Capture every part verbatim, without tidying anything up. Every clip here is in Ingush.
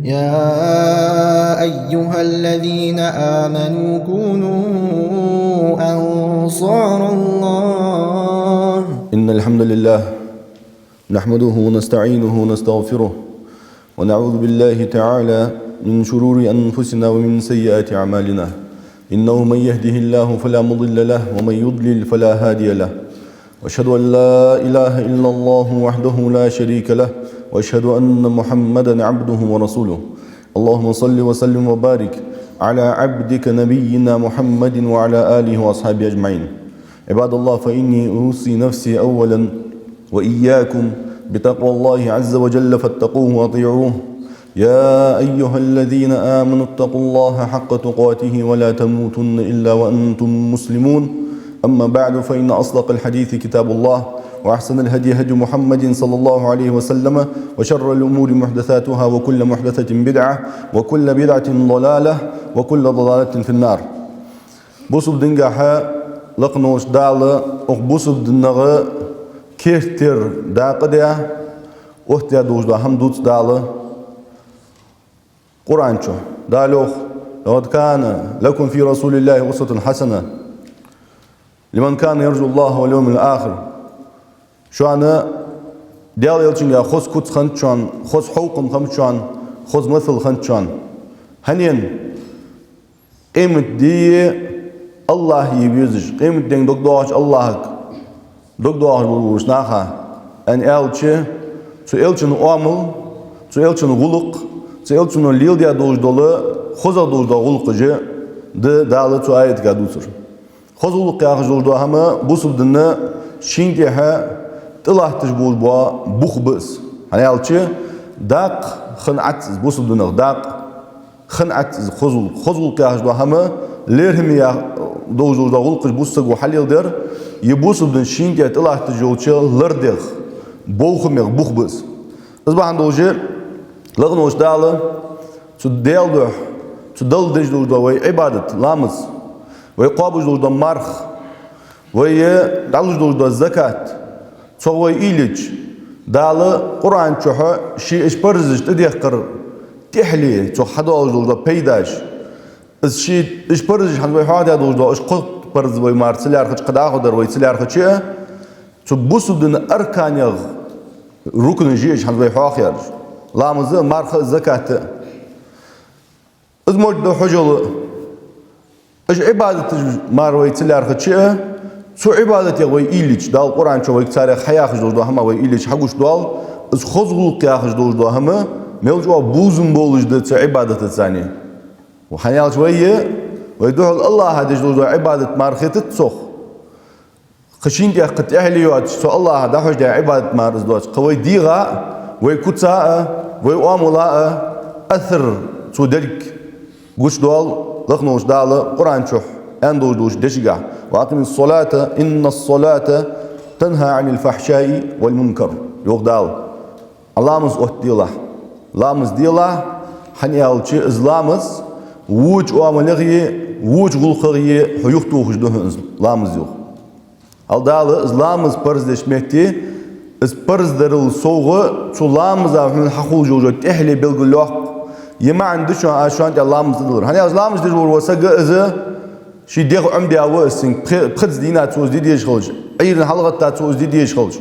يا أيها الذين آمنوا كونوا أنصار الله. إن الحمد لله نحمده ونستعينه ونستغفره، ونعوذ بالله تعالى من شرور أنفسنا ومن سيئات أعمالنا. إنه من يهده الله فلا مضل له، ومن يضلل فلا هادي له. وأشهد أن لا إله إلا الله وحده لا شريك له، وأشهد أن محمدا عبده ورسوله. اللهم صل وسلم وبارك على عبدك نبينا محمد وعلى آله وأصحابه أجمعين. عباد الله، فإني أوصي نفسي أولا وإياكم بتقوى الله عز وجل، فاتقوه وأطيعوه. يا أيها الذين آمنوا اتقوا الله حق تقاته ولا تموتن إلا وأنتم مسلمون. أما بعد، فإن أصدق الحديث كتاب الله، وأحسن الهدي هدي محمد صلى الله عليه وسلم، وشر الأمور محدثاتها، وكل محدثة بدعة، وكل بدعة ضلالة، وكل ضلالة في النار. Бусалба динагахьа лакхаволча Дала укх бусалба динах керттера дакъа даь, оттадаь долаш дола хӀама дувц Дала Къуръан чу. Дала йоах: «لقد كان لكم في رسول الله أسوة حسنة لمن كان يرجو الله واليوم الآخر». Шоана Даьла Элчангахьа хоза куц хиннад шоана, хоза хьовкхам хиннаб шоана, хоза масал хиннад шоана. ХӀанз къематди АллахӀ везаш, къематденга дог доагӀача АллахӀага дог доагӀаш болча наха, аьнна аьлча, цу Элчан оамал, цу Элчан гӀулакх, цу Элчано леладаь долаш дола, хозагӀа долаш дола гӀулакхаш да Дала цу аятага дувцар. Хоза гӀулакх яхаш долаш дола хӀама бусалба дина шийна тӀехьа тӀалатташ болаш бола бух ба из. ХӀана аьлча, дакъа хинна Ӏац из бусалба динах, дакъа хинна Ӏац из хоза гӀулакх. Хоза гӀулакх яхаш дола хӀама лерхӀаме я-, долаш дола гӀулакхаш бусалба саго хьалеладер, е бусалба дина шийна тӀехьа тӀалатташ йолча лардех, бовхамех бух ба из. Из бахьан долаш лакхаволча Дала цу Даьла духьа, цу Далла деш долаш дола вай Ӏибадат, ламаз, вай кхоабаш долаш дола марха, вай дӀалуш долаш дола закат, цох вай уйла йича, Дала Къуръан чухь ший уж парзаш тӀадехкар тӀехьале, цох хьадоалаш долаш дола пайдаш, из ший уж парзаш хӀанз вай хьоахадаь долаш дола, уж кхо парз вай мара ца лаьрхӀача, кхы дӀахо дар вай ца лаьрхӀача а, цу бусалба дина арканех рукнаш я уж хӀанз вай хьоахаяьраш: ламаз а, марха а, закат а. Из мо да хьожал а, уж Ӏибадаташ мара вай ца лаьрхӀача а, цу Ӏибадатех вай уйла йича, Дала Къуръан чу вайга царех хьаяхаш долаш дола хӀама вай уйла йича хьагуш дола, из хоза гӀулакх яхаш долаш дола хӀама мел чӀоагӀа бувзам болаш да цу Ӏибадатаца. ХӀана аьлча вай, вай духьал АллахӀа деш долаш дола Ӏибадат мара хетац цох. Кхы шийна тӀехьа кхы тӀехьале йоацаш, цу АллахӀа дӀахьожадаь Ӏибадат мара из доацаш, кхы вай дегӀа а, вай куца а, вай оамала а асар цо дерг гучадоал лакхаволча Дала Къуръан чухь аьнна долаш долча дешагахьа: «وأقم الصلاة إن الصلاة تنهى عن الفحشاء والمنكر», йоах Дала. Ламаз оттаделахь. Ламаз делахь, хӀана аьлча из ламаз воча оамалех а, воча гӀулакхех а хьо юхатохаш да хьона из ламаз, йоах. Ал Дала из ламаз парз деча метте, из парз дарал совгӀа, цу ламаза хьона хьахулаш йола тӀехьале белгалйоаккх. Ер маӀан да шоана, аз шоана тӀа ламаз дилар. ХӀана аьлча ламаз деш вола саг из ший дегӀ Ӏомадаь ва из, синг пхи-, пхезза дийнахьа цо из де дезаш хилча, Ӏуйрийна хьалгӀатта цо из де дезаш хилча.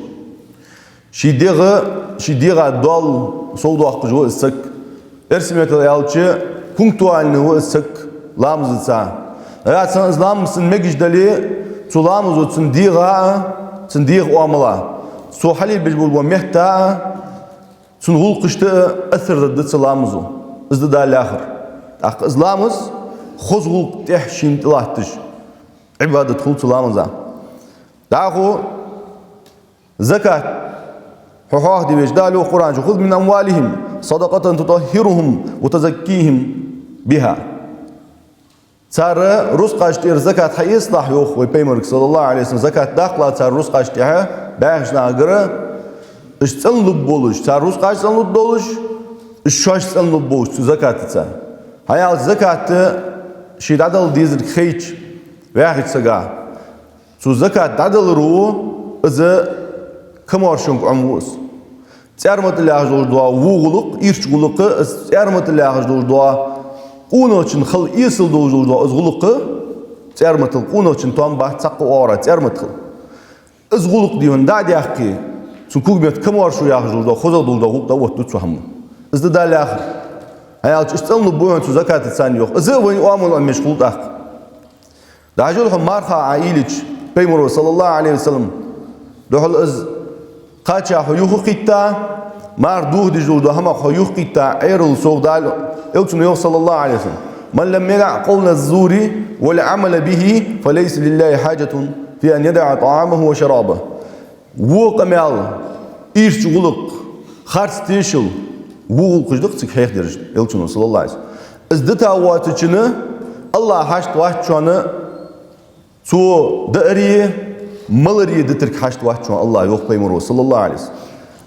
Ший дегӀ, ший дегӀа доал совдоаккхаш ва из саг. Эрсий меттала аьлча, пунктуальный ва из саг ламазаца. Яцан из ламаз цун мегаш дале, цу ламазо цун дегӀа а, цун дегӀа оамала, цо хьале беш бола метта а, цун гӀулакхашта а асар дергда цу ламазо. Из да Дала яхар. ТӀаккха из ламаз хоза гӀулакх тӀехьа шийна тӀалатташ Ӏибадат хул цу ламаза. ДӀахо закат. Хьо хьоахаде веза, Дала йоах Къуръан чу: «خذ من أموالهم صدقة تطهرهم وتزكيهم بها». Цар рузкъаш тӀера закат хьаэцалахь, йоах вай Пайхамарга, صلى الله عليه وسلم, закат даккхалахь цар рузкъаш тӀехьа, бӀаьхача нахагара, уж цӀенлургболаш, цар рузкъаш цӀенлургдолаш, уж шоаш цӀенлургболаш цу закатаца. ХӀана аьлча закат ший дӀадала дезарг хайча ваьхача сага, цу закат дӀадаларо из камаьршонга Ӏомаву из. ЦӀарматал яхаш долаш дола во гӀулакх, ийрча гӀулакх, из цӀарматал яхаш долаш дола къонахчун хила эсала долаш дола из гӀулакх, цӀарматал къонахчун тоам бац цхьаккха оагӀорахьа цӀармат хила. Из гӀулакх дий хьона дӀа а даьккхе, цун когаметта камаьршо яхаш долаш дола, хозагӀа долаш дола гӀулакх дӀаоттаду цо хӀама. Из да Далла яхар. ХӀана аьлча, из цӀенлургба хьона цу закатаца, йоах. Из а вайна оамал Ӏомаеш хул тӀаккха. ДӀахьажал хьо марха Ӏа уйла йича, Пайхамаро, саллаллахӀу Ӏалайхи ва саллам, духьал из кхача хьо юха а кхийтта, марха дохадеш долаш дола хӀамах хьо юха а кхийтта, Ӏерал сов Дала, Элчано йоах, саллаллахӀу Ӏалайхи ва саллам: «من لم يدع قول الزور والعمل به فليس لله حاجة في أن يدع طعامه وشرابه». Во къамаьл, ийрча гӀулакх, харц тешал, во гӀулакхаш да-кх цига хьехадераш, Элчано, саллаллахӀу Ӏалайхи ва саллам. Из дита воацачунна АллахӀ хьашт вац шоана, цо дааре, маларе дитарг хьашт вац шоана АллахӀ, йоах Пайхамаро, саллаллахӀу Ӏалайхи ва саллам.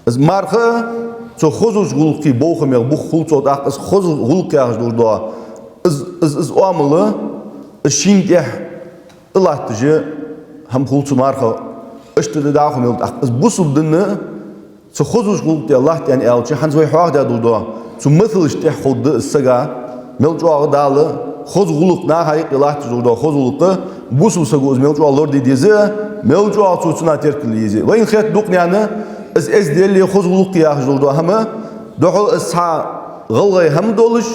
Из марха а цу хозача гӀулакхий бовхамех бух хул цо, тӀаккха из хоза гӀулакх яхаш долаш дола, из, из, из оамал, из шийна тӀехьа латташ хӀама хул цу мархах. Иштта да дӀахо мел тӀаккха из бусалба дин цу хозача гӀулакха тӀа латт аьнна аьлча, хӀанз вай хьоахадаь долаш дола цу масалашта тӀехьа ховргда из сага, мел чӀоагӀа Дала хоза гӀулакх, наха юкъе латташ долаш дола хоза гӀулакх, бусалба саго из мел чӀоагӀа лораде деза, мел чӀоагӀа цо цунах теркал е еза. Вайна хетта дукха наьна из эздел е хоза гӀулакх яхаш долаш дола хӀама, духьал из цхьа гӀалгӀай хӀама долаш,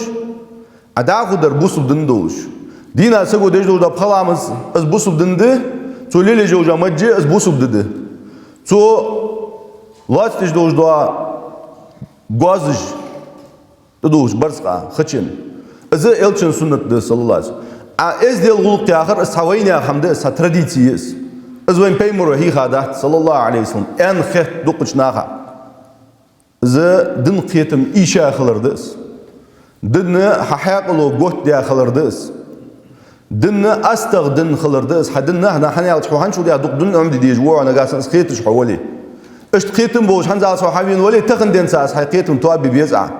а дӀахо дар бусалба дин долаш. Дийнахьа саго деш долаш дола пхи ламаз, из бусалба дин да, цо лелаеш йола маж а, из бусалба ди да. Цо лоацдеш долаш дола гоазаш тӀадувхаш барзкъа, хачен, из а Элчан суннат да, саллаллахӀу Ӏалайхи ва саллам. А эздел, гӀулакх яхар, из цхьа вайнаьха хӀама да, из цхьа традици я из. Из вайна Пайхамаро хьийха дац, саллаллахӀу Ӏалайхи ва саллам, аьнна хет дукхача наха. Из дина кхетам ийша хилар да из. Дин хьа хьаькъало готта хилар да из. Дин астагӀа дин хилар да из. Хьа дин, хьа, хӀана аьлча, хьо хӀанз шо дӀа дукха дин Ӏомаде дезаш ва хьо, нагахьа санна из кхеташ хьо вале. Иштта кхетам болаш хӀанзалца хьо хьавена вале, тахан денз хьа кхетам тоабе беза Ӏа.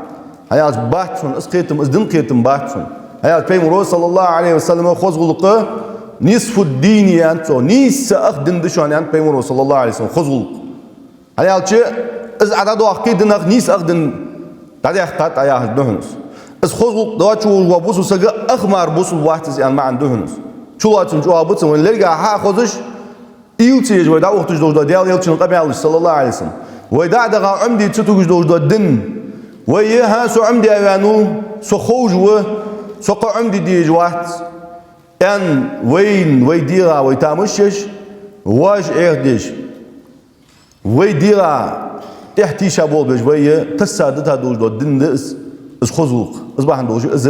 ХӀана аьлча, бац хьона из кхетам, из дина кхетам бац хьона. ХӀана аьлча, Пайхамаро, саллаллахӀу Ӏалайхи ва саллам, хоза гӀулакх, «نصف الدين» аьннад цо, нийсса ах дин да шоана, аьннад Пайхамаро, саллаллахӀу Ӏалайхи ва саллам, хоза гӀулакх. ХӀана аьлча, из Ӏа дӀадоаккхе, динах нийсса ах дин дӀадаьккхад Ӏа яхаш да хьона из. Из хоза гӀулакх доацаш волаш вола бусалба саг ах мара бусалба вац из аьнна маӀан да хьона из. Чулоацам чӀоагӀа ба цун, вайна лергахьа а хозаш, уйла ца еш вай дӀаухийташ долаш дола Даьла Элчан къамаьлаш, саллаллахӀу Ӏалайхи ва саллам. Вай дӀа а даха Ӏомаде ца тугаш долаш дола дин. Вай, хӀа, со Ӏомадаь ваьннав, со ховш ва, со кхы Ӏомаде дезаш вац аьнна, вайна, вай дегӀа вай тамаш еш, вож Ӏехадеш, вай дегӀа тӀехьа тийша болх беш, вай тасса дита долаш дола дин да из, из хоза гӀулакх. Из бахьан долаш из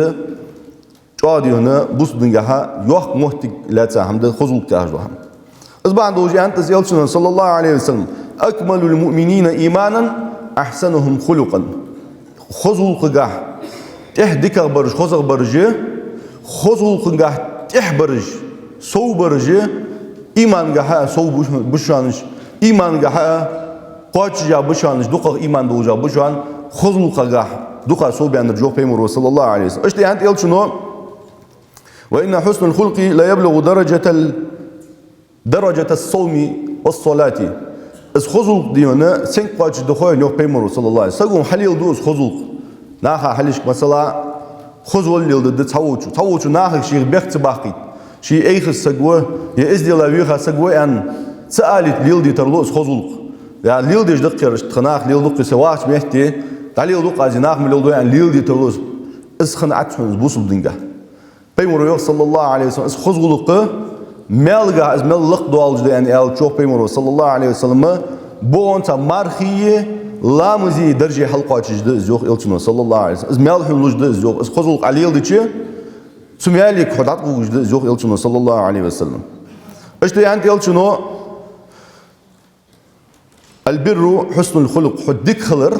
чӀоагӀа дий хьона бусалба дингахьа йоккха моттиг лаьца хӀама да хоза гӀулакх яхаш дола хӀама. Из бахьан долаш аьннад из Элчано, саллаллахӀу Ӏалайхи ва саллам: «أكمل المؤمنين إيمانا أحسنهم خلقا». Хоза гӀулакхагахьа тӀех дикагӀа бараш, хозагӀа бараш, хоза гӀулакхагахьа тӀех бараш, сов бараш, имангахьа а сов ба шоанаш, имангахьа а кхоачашъяь ба шоанаш, дукхагӀа иман долаш ба шоана, хоза гӀулакхагахьа дукха сов баьннараш, йоах Пайхамаро, саллаллахӀу Ӏалайхи ва саллам. Иштта аьннад Элчано: «وإن حسن الخلق ليبلغ درجة ال-, درجة الصوم والصلاة». Из хоза гӀулакх дий хьона сенга кхоачашду хой, йоах Пайхамаро, саллаллахӀу Ӏалайхи ва саллам. Саго хьалеладу из хоза гӀулакх. Наха хьалхашка, масала, хоза вала леладергда цхьаволчо. Цхьаволчо нахага шийх бехк ца баккхийта, ше Ӏехаш саг ва, е эздела веха саг ва аьнна ца алийта леладе тарлу из хоза гӀулакх. Я леладеш да-кх ер, иштта тха наха леладу-кх ер, се вахача метте дӀалеладу-кх аз, е наха ма леладой аьнна леладе тарлу из. Из хинна Ӏац хьона из бусалба динга. Пайхамаро йоах, саллаллахӀу Ӏалайхи ва саллам, из хоза гӀулакх маьлагахьа из мел лакхдоалаш да аьнна аьлча, йоах Пайхамаро, саллаллахӀу Ӏалайхи ва саллам, бокъонца мархий, ламазий дарже хьалкхоачаш да из, йоах Элчано, саллаллахӀу Ӏалайхи ва саллам. Из маьл хьона луш да из, йоах. Из хоза гӀулакх Ӏа леладича, цу маьлага хьо дӀатӀавугаш да из, йоах Элчано, саллаллахӀу Ӏалайхи ва саллам. Иштта аьннад Элчано: «البر حسن الخلق», хьо дика хилар,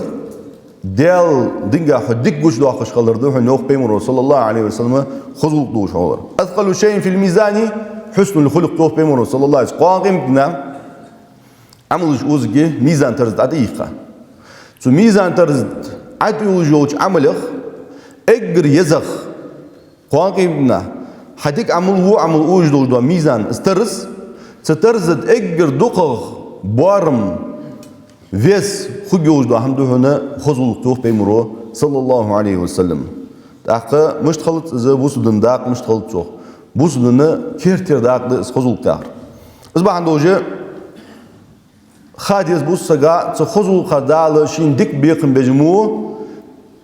Даьла динга хьо дика гучадоаккхаш хилар да хьона, йоах Пайхамаро, саллаллахӀу Ӏалайхи ва саллам, хоза гӀулакх долаш хьо хилар. «أثقل شيء في الميزان حسن الخلق», йоах Пайхамаро, саллаллахӀу Ӏалайхи ва саллам. Кхоана къематдийнахьа Ӏамалаш озаргья мизан-тарза тӀа тӀайийккха. Цу мизан-тарза тӀа Ӏатӏаюллаш йолча Ӏамалех эггара езагӀа, кхоана къематдийнахьа хьа дика Ӏамал, во Ӏамал озаш долаш дола мизан, из тарз, цу тарза тӀа эггара дукхагӀа боарам Вес хургйолаш дола хӀама да хьона хоза гӀулакх, йоах Пайхамаро, саллаллахӀу Ӏалайхи ва саллам. ТӀаккха мишта хилац из бусалба дина дакъа, мишта хилац, йоах, бусалба дина керттера дакъа да из хоза гӀулакх яхар. Из бахьан долаш ха деза бусалба сага цу хоза гӀулакха Дала шийна дика бекхам беш мо,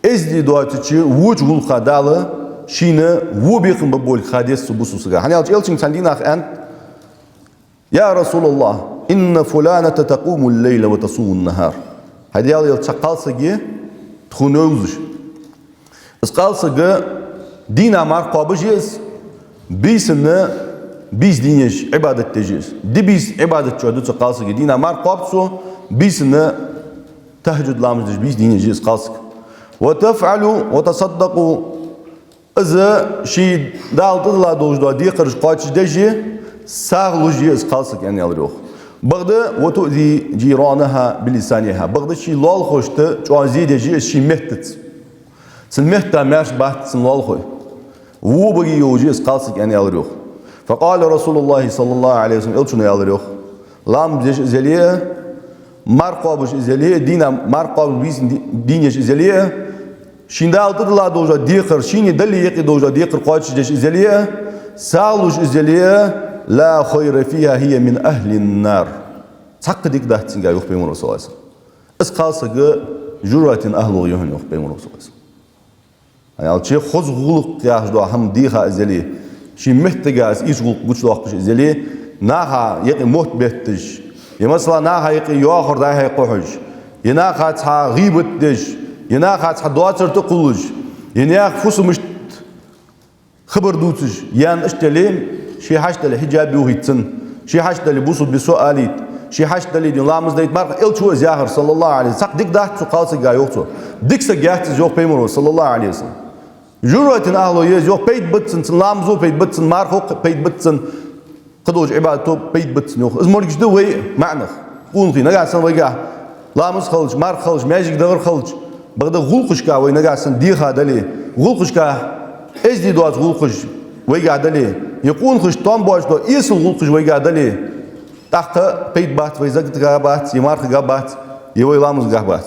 эздий доацача воча гӀулакха Дала шийна во бекхам бергболга ха деза цу бусалба сага. ХӀана аьлча Элчанга цхьан дийнахьа аьннад: «يا رسول الله، إن فلانة تقوم الليل وتصوم النهار». ХӀай Даьла элча, цхьа кхалсаг я тхона йовзаш. Из кхалсаг дийнахьа марха кхоабаш я из, бийсанна бийса дийна еш, Ӏибадат деш я из. Ди-бийса Ӏибадат чу да цу кхалсага. Дийнахьа марха кхоаб цо, бийсанна тахӀаджуд ламаз деш, бийса дийна еш я из кхалсаг. «وتفعل وتصدق». Из ший Дала тӀадилла долаш дола декхараш кхоачашдеш я, сагӀа луш я из кхалсаг, аьнна аьлар, йоах. Бакъда «وتؤذي جيرانها بلسانها». Бакъда ший лоалахошта чӀоагӀа зе деш я из ший меттаца. Цун метта маьрша бац цун лоалахой. Во баге йолаш я из кхалсаг, аьнна аьлар, йоах. «فقال رسول الله صلى الله عليه وسلم», Элчано аьлар, йоах: ламаз деш из яле а, марха кхоабаш из яле а, дийнахьа марха кхоабаш, бийсанна ди-, дийна еш из яле а, шийна Дала тӀадилла долаш дола декхар, шийна Даьла юкъе долаш дола декхар кхоачашдеш из яле а, сагӀа луш из яле а, «لا خير فيها، هي من أهل النار». Цхьаккха дика дац цунга, йоах Пайхамаро, саллаллахӀу Ӏалайхи ва саллам. Из кхалсаг жожагӀатен ахӀлох я хьона, йоах Пайхамаро, саллаллахӀу Ӏалайхи ва саллам. ХӀана аьлча хоза гӀулакх яхаш дола хӀама деха из яле, ший меттага из ийрча гӀулакх гучадоаккхаш из яле, наха юкъе мотт бетташ, е, масала, наха юкъе йоахар дӀа-хьа кхухьаш, е наха цхьа гӀийбат деш, е наха цхьа доацар тӀакхуллаш, е наьха фусамашта хабар дувцаш, е иштта яле, ше хьашт дале хьиджаб юхийта цунна, ше хьашт дале бусалба я со алийта, ше хьашт дале дийна ламаз дайта, марха, Элчано из яхар, саллаллахӀу Ӏалайхи ва саллам. Цхьаккха дика дац цу кхалсага, йоах цо. Дика саг яц из, йоах Пайхамаро, саллаллахӀу Ӏалайхи ва саллам. ЖожагӀатен ахӀло я из, йоах, пайда бац цунна, цун ламазо пайда бац цунна, мархо пайда бац цунна, кхыдолча Ӏибадато пайда бац цунна, йоах. Из моргаш да вай маӀанах. Къонахий, нагахьа санна вайгахьа ламаз хилча, марха хилча, маьждиге дахар хилча, бакъда гӀулакхашка вай нагахьа санна деха дале, гӀулакхашка эздий доаца гӀулакхаш вайгахьа дале, е къонахашта тоам боацаш дола эсала гӀулакхаш вайгахьа дале, тӀаккха пайда бац вай закатага бац, е мархага бац, е вай ламазага бац.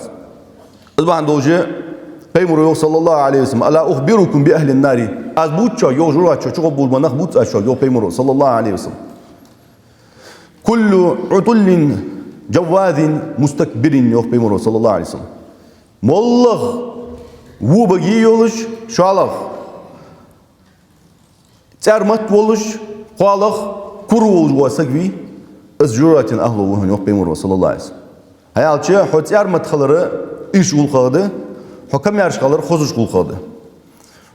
Из бахьан долаш Пайхамаро йоах, саллаллахӀу Ӏалайхи ва саллам: «ألا أخبركم بأهل النار». Аз бувций шуга, йоах, жожагӀатен чу гӀоргболаш бола нах, бувций аз шуга, йоах Пайхамаро, саллаллахӀу Ӏалайхи ва саллам. «كل عتل جواذ مستكبر», йоах Пайхамаро, саллаллахӀу Ӏалайхи ва саллам. МоллагӀа во баге йолаш, шоллагӀа цӀармат волаш, кхоалагӀа кура волаш вола саг вий, из жожагӀатен ахӀло ва хьона, йоах Пайхамаро, саллаллахӀу Ӏалайхи ва саллам. ХӀана аьлча хьо цӀармат хилар ийрча гӀулакхах да, хьо камаьрша хилар хозача гӀулакхах да.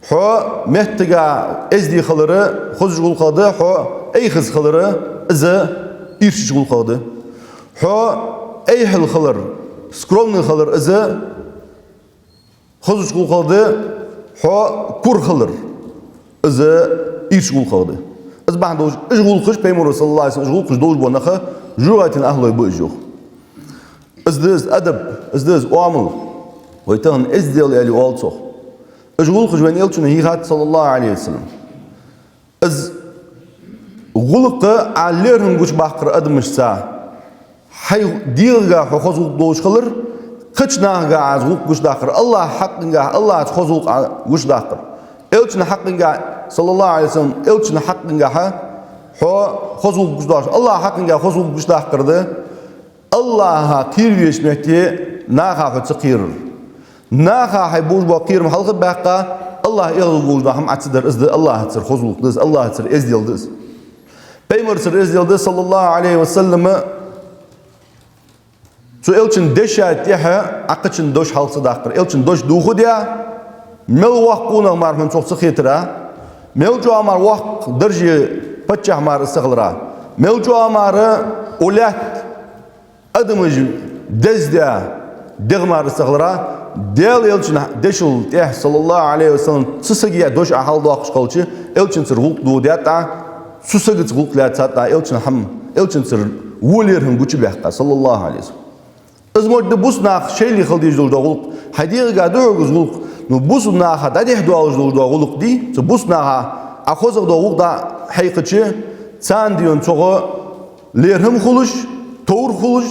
Хьо меттага эздий хилар хозача гӀулакхах да, хьо эхаза хилар из ийрчача гӀулакхах да. Хьо эхьал хилар, скромный хилар из хозача гӀулакхах да, хьо кура хилар из ийрча гӀулакхах да. Из бахьан долаш уж гӀулакхаш, Пайхамаро, саллаллахӀу Ӏалайхи ва саллам, уж гӀулакхаш долаш бола нах жожагӀатен ахӀлой ба уж, йоах. Из да из адаб, из да из оамал. Вай тахан эздел аьле оал цох. Уж гӀулакхаш вайна Элчано хьийхад, саллаллахӀу Ӏалайхи ва саллам. Из гӀулакх Ӏа лерхӀам гучабаккхар адамашца, хьай дегӀага хьо хоза гӀулакх долаш хилар, кхыча нахага Ӏа из гӀулакх гучадаккхар, АллахӀа хьакъехьа, АллахӀаца хоза гӀулакх Ӏа гучадаккхар. Элчан хьакъехьа, саллаллахӀу Ӏалайхи ва саллам, Элчан хьакъехьа хьо хоза гӀулакх гучадоаккхаш, АллахӀа хьакъехьа хоза гӀулакх гучадаккхар да. АллахӀа кхера везача метте наха хьо ца кхерар. Наха хьай болаш бола кхерам хьалха а баьккха, АллахӀа эгӀазло болаш дола хӀама Ӏа ца дар, из да АллахӀацара хоза гӀулакх да из, АллахӀацара эздел да из. Пайхамарцара эздел да из, саллаллахӀу Ӏалайхи ва саллам, цу Элчан деша тӀехьа Ӏа кхычун дош хьалха ца даккхар. Элчан дош дувха а даь, мел воккха къонах мара хьона цох ца хетар а, мел чӀоагӀа мара воккха дарже паччахь мара из ца хилар а, мел чӀоагӀа мара улаьтта адамаш дездаь дегӀ мара из ца хилар а, Даьла Элчан дешал тӀехьа, саллаллахӀу Ӏалайхи ва саллам, цу сага яь дош Ӏа хьалдоаккхаш хилча, Элчанцара гӀулакх дувха даьд Ӏа, цу сагаца гӀулакх лаьцад Ӏа, Элчан хӀама, Элчанцара во лерхӀам гучабаьккха, саллаллахӀу Ӏалайхи ва саллам. Из мо да бусалба наха шоайла хила дезаш долаш дола гӀулакх. Хьай дегӀага духьалга из гӀулакх, но бусалба наха дӀадехьа доалаш долаш дола гӀулакх дий, цу бусалба наха Ӏа хозагӀа дола гӀулакх дӀа хьекхача, царна дийна цох лерхӀам хулаш, товр хулаш,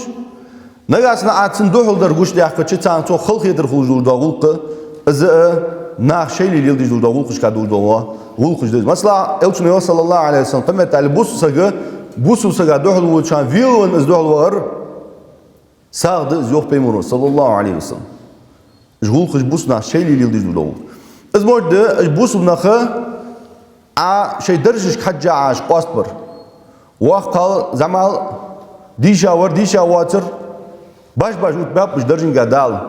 Нагахьа санна Ӏа цунна духьал дар гучадаьккхача, царна цох халахетар хулаш долаш дола гӀулакх, из а нах шоайла леладеш долаш дола гӀулакхашка долаш дола гӀулакхаш да из. Масала, Элчано йоах, саллаллахӀу Ӏалайхи ва саллам, къамаьл даьлча, бусалба сага, бусалба сага духьал волча хана велавенна из духьал вар сагӀа да из, йоах Пайхамаро, саллаллахӀу Ӏалайхи ва саллам. Уж гӀулакхаш бусалба наха шоайла леладеш долаш дола гӀулакх. Из мо да, уж бусалба нах Ӏа шоай даржашка хьежжа Ӏа уж къоастабар. Воккха хилар, зӀамига хилар, дийша вар, дийша воацар, башха-башха оттабаьб уж даржага Дала.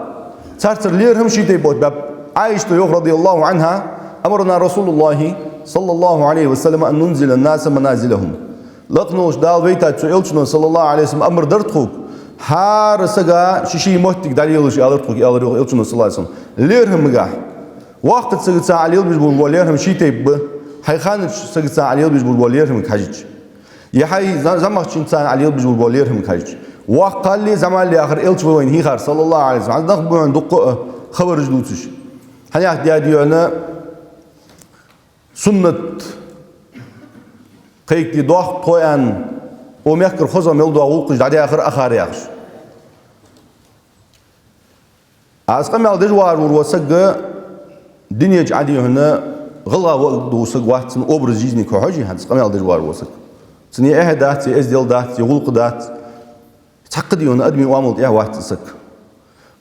Царцара лерхӀам ший тайпара оттабаьб. Ӏайшата йоах, радияллахӀу Ӏанха: «أمرنا رسول الله صلى الله عليه وسلم أن ننزل الناس منازلهم». Лакха волча Дала вайтача цу Элчано, саллаллахӀу Ӏалайхи ва саллам, амар даьд тхога: «ХӀара сага ший-ший моттиг дӀалелаш», — аьлар тхога, аьлар йоах Элчано, саллаллахӀу Ӏалайхи ва саллам, лерхӀамагахьа. Воккхача сагаца Ӏа лелабеш болаш бола лерхӀам ший тайпара ба, хьай ханарча сагаца Ӏа лелабеш болаш бола лерхӀамага хьежача. Е хьай за-, зӀамагӀчунца Ӏа лелабеш болаш бола лерхӀамага хьежача. Воккха хилале, зӀамига хилале яхар Элчано вайна хьийхар, саллаллахӀу Ӏалайхи ва саллам. ХӀанз нах ба хьона дукха а хабараш дувцаш. ХӀана яхача, даьд вайна суннат кхайкаде дохк тхо аьнна, укх мехкара хоза мел дола гӀулакхаш дӀадаьхар, ахар яхаш. Аз къамаьл деш вар вур ва саг, дунен чу Ӏа дий хьона гӀалгӀа вагӀа дола саг вац, цун образ жизни кхы хьожий хӀанз къамаьл деш вар ва саг. Цун е эхь дац, е эздел дац, е гӀулакх дац. Цхьаккха дий хьона адамий оамал тӀа вац из саг.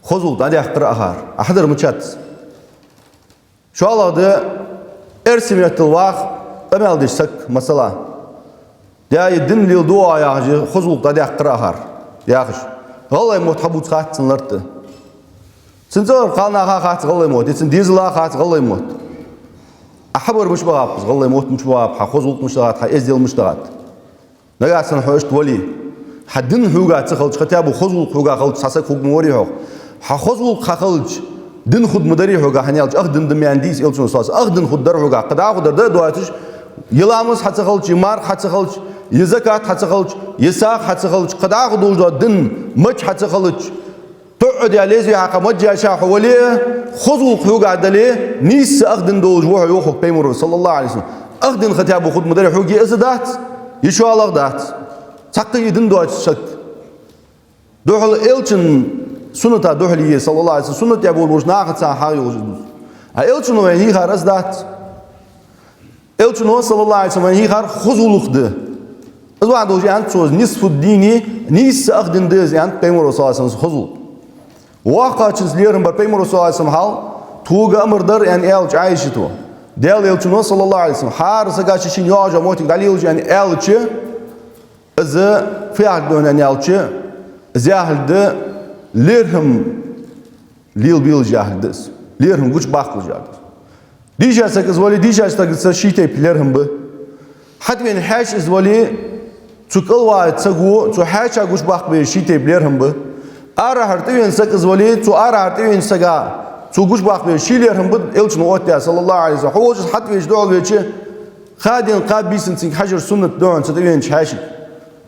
Хоза гӀулакх дӀадаьккхар ахар. Ахьдар мачац. ШоллагӀа да, эрсий меттала ваха къамаьл деш саг, масала. Даь дин леладу яхаш, хоза гӀулакх дӀадаьккхар ахар, яхаш. ГӀалгӀай мотт хьабувца хац цун лартӀа. Цун цӀагӀара кхалнаха хац гӀалгӀай мотт, е цун дезала хац гӀалгӀай мотт. Ахьа бар мича багӀаб, гӀалгӀай мотт мича багӀаб, хьа хоза гӀулакх мича дагӀад, хьа эздел мича дагӀад. Нагахьа санна хьо иштта вале, хьа дин хьога ца хилча, хотя бы хоза гӀулакх хьога хилча, цхьа саг хургма варий хьох. Хьа хоза гӀулакх хьа хилча, дин хургма дарий хьога, хӀана аьлча ах дин да ма аьннадий из Элчано, саллаллахӀу Ӏалайхи ва саллам. Ах дин хургдар хьога, кхы дӀахо дар да а доацаш, е ламаз хьа ца хилча, е марха хьа ца хилча, е закат хьа ца хилча, е сагӀа хьа ца хилча, кхы дӀахо долаш дола дин мача хьа ца хилча, тоъа де лезве хьакха мажжаша хьо вале а, хоза гӀулакх хьога дале, нийсса ах дин долаш ва хьо, йоах хьога Пайхамаро, саллаллахӀу Ӏалайхи ва саллам. Ах дин хотя бы хургма дарий хьога, е из дац, е шоллагӀа дац. Цхьаккха е дин доацаш саг. Духьал Элчан сунната духьал е, саллаллахӀу Ӏалайхи ва саллам, суннат тӀа болаш нахаца хьагӀ йолаш из дус. А Элчано вайна хьийхар из дац. Элчано, саллаллахӀу Ӏалайхи ва саллам, вайна хьийхар хоза гӀулакх да. Из ваха долаш аьннад цо, из нисфу дини, нийсса ах дин да из, аьннад Пайхамаро, саллаллахӀу Ӏалайхи ва саллам, хоза гӀулакх. Воккхачунца лерхӀам бар Пайхамаро, саллаллахӀу Ӏалайхи ва саллам, хьал, тхога амар дар аьнна аьлча Ӏайшата, Даьла Элчано, саллаллахӀу Ӏалайхи ва саллам, хьара сага ший-шийна йоагӀаш йола моттиг дӀалелаш аьнна аьлча, из фу яхилга да аьнна аьлча, из яхилга да лерхӀам лелабелаш яхилга да из. ЛерхӀам гучабаккхалаш яхилга да из. Дийша саг из вале, дийшача сагаца ший тайпара лерхӀам ба. ХьатӀавена хьаьша из вале, цу кӀалваха саго, цу хьаьшах гучабаккха безаш ший тайпара лерхӀам ба. Арахьара тӀавена саг из вале, цу арахьара тӀавенача сага цо гучабаккха безаш ший лерхӀам ба Элчано оттадаь, саллаллахӀу Ӏалайхи ва саллам. Хьо волча хьатӀавеча духьал веча, кхаь ден, кхаь бийсан цунга хьажар суннат да хьона, цу тӀавенача хьаьшага.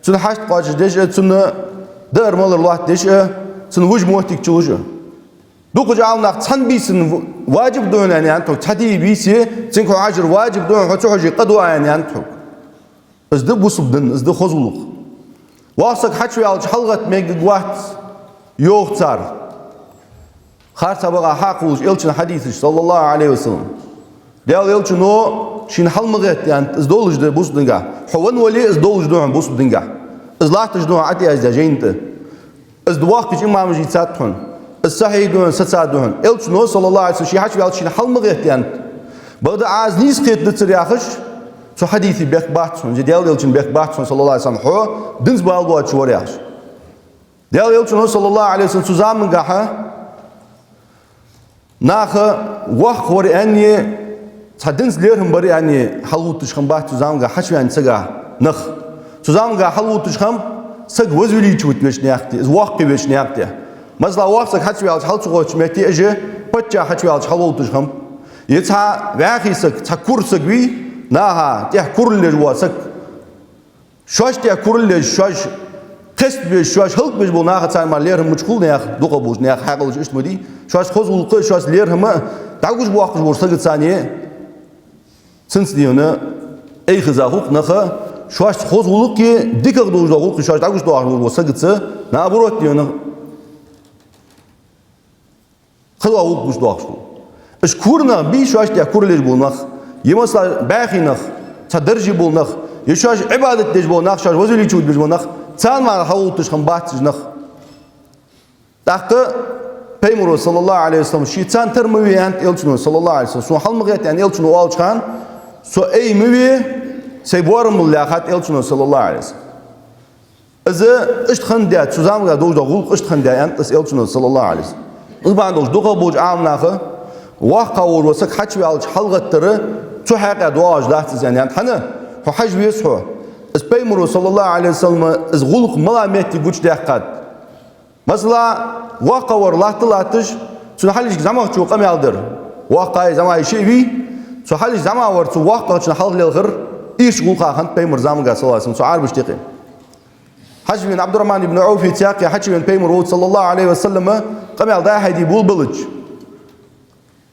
Цун хьашт кхоачашдеш а, цунна даар-малар лоаттадеш а, цун вижа моттиг чулуш а. Дукхача Ӏаламнаха цхьан бийсан в-, ваджиб да хьона аьнна аьннад тхога, цхьа ди, бийса, цунга хьо хьажар ваджиб да хьона, хьо ца хьоже къа да аьнна аьннад тхога. Из да бусалба дин, из да хоза гӀулакх. Воккха саг хьачуваьлча хьалгӀатта мегаргвац, йоах цар. Харцахьа-бакъахьа хьакхувлаш Элчан хьадисаш, саллаллахӀу Ӏалайхи ва саллам. Даьла Элчано шийна хьал ма гӀетта аьннад, из долаш да бусалба дингахьа. Хьо венна вале, из долаш да хьона бусалба дингахьа. Из латташ да хьона Ӏа тӀаяздаь жайна тӀа. Из воккхача имамаша дийцад хьона. Из сахьихь да хьона, сацад хьона. Элчано, саллаллахӀу Ӏалайхи ва саллам, ше хьачуваьлча шийна хьал ма гӀетта аьннад. Бакъда Ӏа из нийса кхетадацар яхаш, цу хьадиса бехк бац хьона, е Даьла Элчан бехк бац хьона, саллаллахӀу Ӏалайхи ва саллам, хьо динца бала боацаш вар яхаш. Даьла Элчано, саллаллахӀу Ӏалайхи ва саллам, цу замангахьа наха воккха вар аьнна, цхьа динца лерхӀам бар аьнна хьалгӀовтташ хиннабац цу замангахьа хьачувенача сага нах. Цу замангахьа хьалгӀовтташ хиннаб саг возвеличивать веча наькъа тӀа, из воккхаве веча наькъа тӀа. Масала, воккха саг хьачуваьлча хьал ца гӀоттача метте, из паччахь хьачуваьлча хьалгӀовтташ хиннаб. Е цхьа вӀаьхий саг, цхьа кура саг вий, наха тӀехьа курал еш вола саг. Шоаш тӀехьа курал еш, шоаш кхестабеш, шоаш хӀалакбеш бола нахаца мара лерхӀам мича хул наьха, дукхагӀболча наьха хьаькъалаш иштта ма дий. Шоашта хоза гӀулакх а, шоашта лерхӀам а дӀагучабоаккхаш вола сагаца, цунца дий хьона айхаза хул-кх наха, шоашта хоза гӀулакх а, дикагӀа долаш дола гӀулакх а шоашта дӀагучадоаккхаш вола сагаца, наоборот дий хьона, Кхыдола гӀулакх гучадоахаш хул. Уж кура нах бий, шоашта тӀехьа куралеш бола нах, е, масала, бӀаьхий нах, цхьа дарже бола нах, е шоаш Ӏибадат деш бола нах, шоаш возвеличивать деш бола нах, царна мара хьалгӀовтташ хиннабац уж нах. ТӀаккха Пайхамаро, саллаллахӀу Ӏалайхи ва саллам, ше царна тара ма ве, аьннад Элчано, саллаллахӀу Ӏалайхи ва саллам, сона хьал ма гӀетта, аьнна, Элчано оалача хана, со ай ма ве, сай боарам бала лаьхад Элчано, саллаллахӀу Ӏалайхи ва саллам. Из иштта хиннадаь, цу заманга долаш дола гӀулакх иштта хиннадаь, аьннад из Элчано, саллаллахӀу Ӏалайхи ва саллам. Из бахьан долаш дукхагӀа болча Ӏаламнаха, воккхагӀа волаш вола саг хьачуваьлча хьалгӀаттар цу хьакъехьа доагӀаш дац из, аьнна, аьннад. ХӀана? Хьо хьажа веза хьо. Из Пайхамаро, саллаллахӀу Ӏалайхи ва саллам, из гӀулакх малагӀча метте гучадаьккхад. Масала, воккхагӀвар латта латташ, цун хьалхашка зӀамагӀчо къамаьл дир. ВоккхагӀа, зӀамагӀа шиъ вий, цу хьалхашка зӀамагӀвар цу воккхагӀчун хьалхалелхар, ийрча гӀулакх хиннад Пайхамара заманга, саллаллахӀу Ӏалайхи ва саллам, цу Ӏарбашта юкъе. Хьачувена, Ӏабдуррахьман ибн Ӏавфаца юкъе хьачувена Пайхамар волча, саллаллахӀу Ӏалайхи ва саллам, къамаьл дӀа-хьа де болабелча,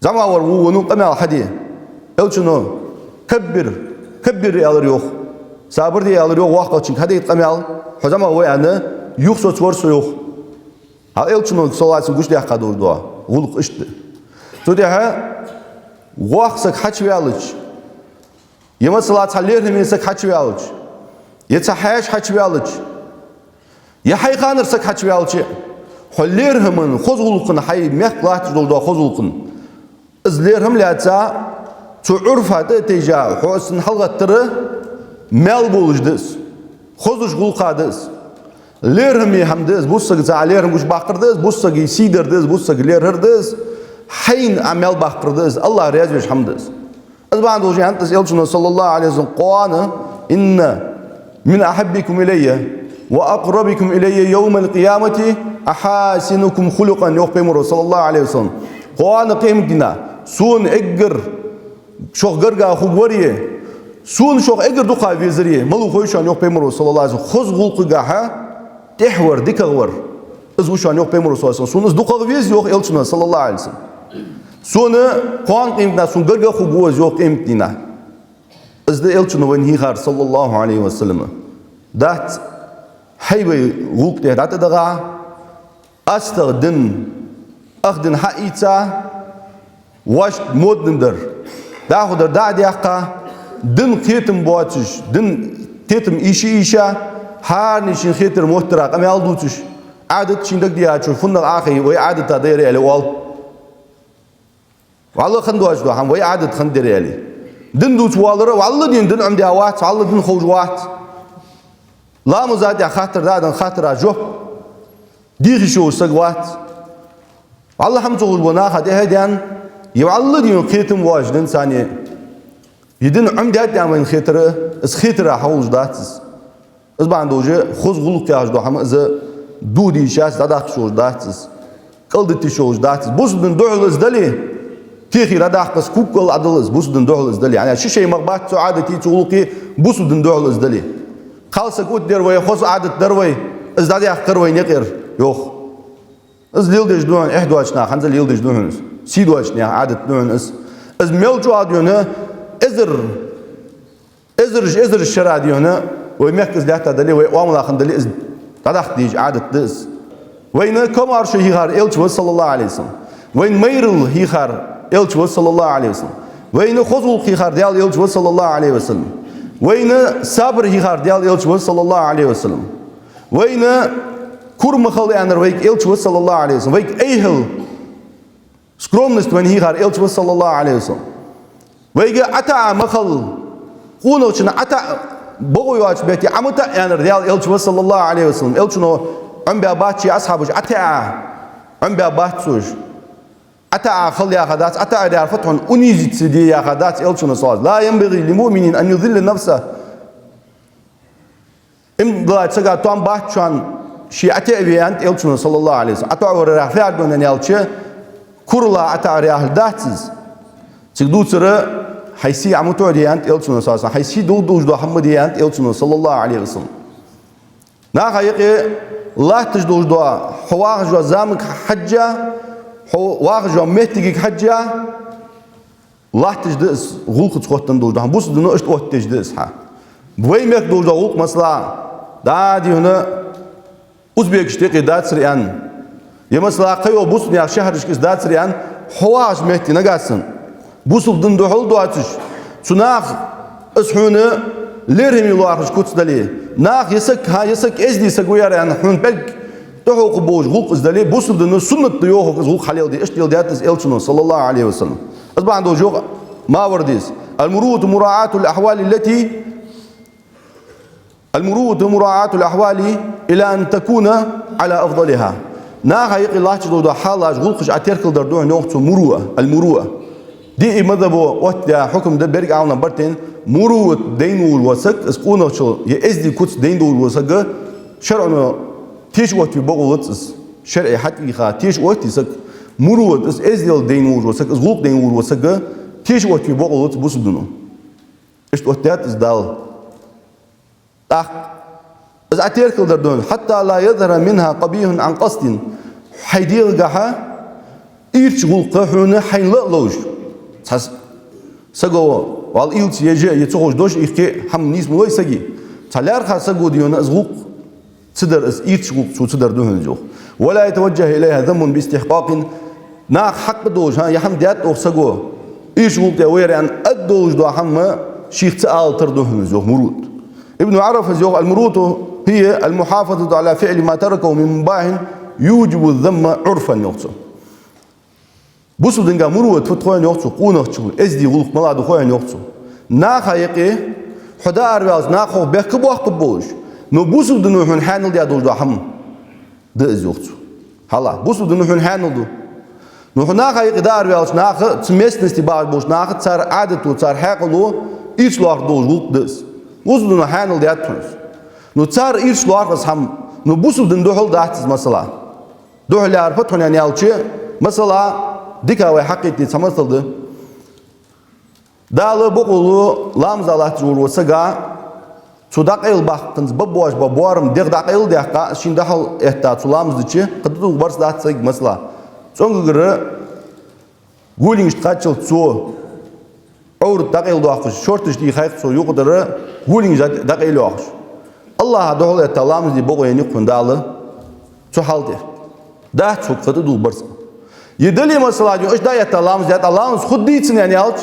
зӀамагӀвар вувеннав къамаьл хьаде. Элчано: «كبر, كبر», — аьлар йоах. «Сабар де», — аьлар йоах, — «воккхагӀчунга хьадайта къамаьл, хьо зӀамагӀа ва», — аьнна, юхасоцавир со, йоах. ХӀаьта Элчано, саллаллахӀу Ӏалайхи ва саллам, гучадаьккха долаш дола гӀулакх иштта да. Цул тӀехьа воккха саг хьачуваьлча, е, масала, цхьа лерхӀаме саг хьачуваьлча, е цхьа хьаьша хьачуваьлча, е хьай ханара саг хьачуваьлча, хьо лерхӀама, хоза гӀулакха, хьай мехка латташ долаш дола хоза гӀулакха, из лерхӀам лаьца, цу Ӏурфа тӀа а тайжа, хьо цунна хьалгӀаттар маьл болаш да из, хозаш гӀулакх да из. ЛерхӀаме хӀама да из, бусалба сага Ӏа лерхӀам гучабаккхар да из, бусалба сага сий дар да из, бусалба сага лерхӀар да из, хьайна Ӏа маьл баккхар да из, АллахӀ раьза веш хӀама да из. Из бахьан долаш аьннад из Элчано, саллаллахӀу Ӏалайхи ва саллам, Къуръана: «إن من أحبكم إلي وأقربكم إلي يوم القيامة أحاسنكم خلقا», — йоах Пайхамаро, саллаллахӀу Ӏалайхи ва саллам. Къуръана, къематдийнахьа сона эггара шох гаргагӀа хургвар е, сона шох эггара дукха везар е, малув хой шоана, йоах Пайхамаро, саллаллахӀу Ӏалайхи ва саллам, хоза гӀулакхагахьа тӀехьавар, дикагӀвар. Из ва шоана, йоах Пайхамаро, саллаллахӀу Ӏалайхи ва саллам. Сона из дукхагӀа веза, йоах Элчано, саллаллахӀу Ӏалайхи ва саллам. Сона кхоана къематдийнахьа сона гаргагӀа хургва из, йоах, къематдийнахьа. Из да Элчано вайна хьийхар, саллаллахӀу Ӏалайхи ва саллам. Дац хьай-вай гӀулакх тӀа дӀатӀадагӀа, астагӀа дин, ах дин хьаийца, вӀашта модный дар, дӀахо дар дӀа а даьккха, дина кхетам боацаш, дина кхетам ийша-ийша, хӀаране шийна хетар моттара къамаьл дувцаш, Ӏадат шийна дагадеача фуннагӀа Ӏохайя, вай Ӏадата да ер аьле оал. ВаллахӀи, хинна доацаш дола хӀама вай Ӏадат хиннадар аьле. Дин дувца воаллар, валлахӀи, дин Ӏомадаь вац, валлахӀи, дин ховш вац. Ламаза тӀа хаттар да, дан хаттара жоп де йиш йолаш саг вац. ВаллахӀи, хӀама ца ховш бола наха тӀехьа а даьнна, е валлахӀи, дин кхетам воацаш дин царна, е дин Ӏомадаьд аьнна вайна хетар, из хетара хьахулаш дац из. Из бахьан долаш хоза гӀулакх яхаш дола хӀама из дохаде йиш яц, дӀадаккха йиш йолаш дац из, кӀалдита йиш йолаш дац из. Бусалба дина духьала из дале, кхы дӀадаккха из, куккал Ӏадала из, бусалба дина духьала из дале. ХӀана аьлча ши шай магӀа бац цу Ӏадата, цу гӀулакха, бусалба дина духьала из дале. Кхалсаг оттадаьр вай, хоза Ӏадат дар вай, из дӀадаьккхар вайна юкъера, йоах. Из леладеш да хьона, эхь доацача наха хӀанз а леладеш да хьона из. Сий доацача наьха Ӏадат да хьона из. Из мел чӀоагӀа да хьона, эзар, эзараш, эзараш шера да хьона, вай мехка из лаьттадале, вай Ӏамалахана дале, из дӀадаккха дезаш Ӏадат да из. Вайна комаьршо хьийхар Элча ва, саллаллахӀу Ӏалайхи ва саллам. Вайна майрал хьийхар Элча ва, саллаллахӀу Ӏалайхи ва саллам. Вайна хоза гӀулакх хьийхар Даьла Элча ва, саллаллахӀу Ӏалайхи ва саллам. Вайна сабар хьийхар Даьла Элча ва, саллаллахӀу Ӏалайхи ва саллам. Вайна кура ма хила аьннар вайга Элча ва, саллаллахӀу Ӏалайхи ва саллам. Вайга эхьал, скромность вайна хьийхар Элча ва, саллаллахӀу Ӏалайхи ва саллам. Вайга ӀотаӀа ма хила, къонахчунна ӀотаӀа, бокъо йоацача метте Ӏо ма таӀа аьннар Даьла Элча ва, саллаллахӀу Ӏалайхи ва саллам. Элчано Ӏомабаь бац ший асхьабаш ӀотаӀа, Ӏомабаь бац уж. ӀотаӀа хила яхар дац, ӀотаӀа дар фу да хьона, унизиться де яхар дац Элчано, саллаллахӀу Ӏалайхи ва саллам. لا ينبغي لمؤمن أن يذل نفسه. Иман долча сага тоам бац шоана ше ӀотаӀаве, аьннад Элчано, саллаллахӀу Ӏалайхи ва саллам. ӀотаӀавар фу яхар да аьнна аьлча, курала ӀотаӀавар яхилга дац из. Цига дувцар: хьай сий Ӏо ма тоӀаде, аьннад Элчано, саллаллахӀу Ӏалайхи ва саллам. Хьай сий долаш дола хӀама ма де, аьннад Элчано, саллаллахӀу Ӏалайхи ва саллам. Наха юкъе латташ долаш дола, хьо вахаш вола замага хьежжа, хьо вахаш волча моттигага хьежжа, латташ да из, гӀулакхаца хоттаденна долаш да хьона, бусалба дино иштта оттадеш да из хьа. Вай мехка долаш дола гӀулакх, масала, да, да хьона, узбекашта юкъе дацар аьнна, Е, масала, кхыйола бусалба наьха шахьарашка из дацар аьнна, хьо вахача метте нагахьа санна бусалба дина духьал доацаш, цу наха из хьона лерхӀаме лоархӀаш куц дале, наха е саг, хӀа, е саг эздий саг ва ер аьнна, хьона бӀарг тӀахьокха болаш гӀулакх из дале, бусалба дина суннат да йоах из гӀулакх хьалеладе, иштта леладаьд из Элчано, صلى الله عليه وسلم. Из бахьан долаш йоах Мавердис: المروءة مراعاة الأحوال التي المروءة مراعاة الأحوال إلى أن تكون على أفضلها. Наха юкъе латташ дола хьалаш, гӀулакхаш Ӏотеркалдар да хьона, йоах цо, муруъа, аль-муруъа. Диъ мазхӀабо оттадаь хьукам да берригача Ӏаламнаха барт тӀа, муруъат дайна волаш вола саг, из къонахчал е эздий куц дайна долаш вола саг, шарӀо теш оттаве бокъо лац из. ШарӀе хьатӀавийха теш оттаве саг, муруъат, из эздел дайна волаш вола саг, из гӀулакх дайна волаш вола саг, теш оттаве бокъо лац бусалба дино. Иштта оттадаьд из Дала. ТӀаккха из Ӏотеркалдар да хьона: حتى لا يظهر منها قبيح عن قصد. Хьай дегӀагахьа ийрча гӀулакх хьона хьайна ла а ловш. Цхьа с-, саго вӀалла уйлаца еш а, е ца ховш дош ихке хӀама нийса ма лой сага. Цхьа лаьрхӀа саго дийна из гӀулакх ца дар, из ийрча гӀулакх цо ца дар да хьона из, йоах. ولا يتوجه إليها ذم باستحقاق. Наха хьакъ долаш, хӀа, е хӀама даьд оаха саго, ийрча гӀулакх тӀа ва ер аьнна, ад долаш дола хӀама шийх ца алатар да хьона из, йоах, муруъат. Ибн Ӏарафас йоах: المروءة هي المحافظة على فعل ما تركه من مباح يوجب الذم عرفا, йоах цо. Бусалба динагахьа муруъат фуд хой хьона, йоах цо, къонахчал эздий гӀулакх малагӀа да хой хьона, йоах цо. Наха юкъе хьо дӀаараваьлча, наха хьох бехк боаккхаргболаш, но бусалба дино хьона хьаьнал даь долаш дола хӀама да из, йоах цо. Хьажал, бусалба дино хьона хьаьнал ду. Но хьо наха юкъе дӀаараваьлча, наха, цу местности багӀаш болча наха, цар Ӏадато, цар хьаькъало ийрча лоархӀаргдолаш гӀулакх да из. Бусалба дино хьаьнал даьд хьона из. Но цар ийрча лоархӀ из хӀама, но бусалба дина духьал дац из, масала. Духьал яр фуд хьона аьнна аьлча, масала, дика вай хьакхийтта цхьа масал да. Дала бокъо лу ламаза латташ волча сага, цо дӀакъайлабаккханза ба боаш ба боарам дегӀ дӀакъайладаьккха, шийна духьал этта цо ламаз дича, кхы тӀадувгӀа барзкъа дац цунга, масала. ЦӀонгагара гулингашта кхаччалца цо Ӏоврат дӀакъайладоаккхаш, шорташ тӀа ийха йоах цо юкъе тӀара, гулингаш дӀа-, дӀакъайладоаккхаш. АллахӀа духьал этта ламаз де бокъо еннай хьона Дала цу хьал тӀа. Дац хьога кхы тӀадувгӀа барзкъа. Е дале, масала, дий, иштта дӀаэтта ламаз даьд, а ламаз хургдий цун аьнна аьлча,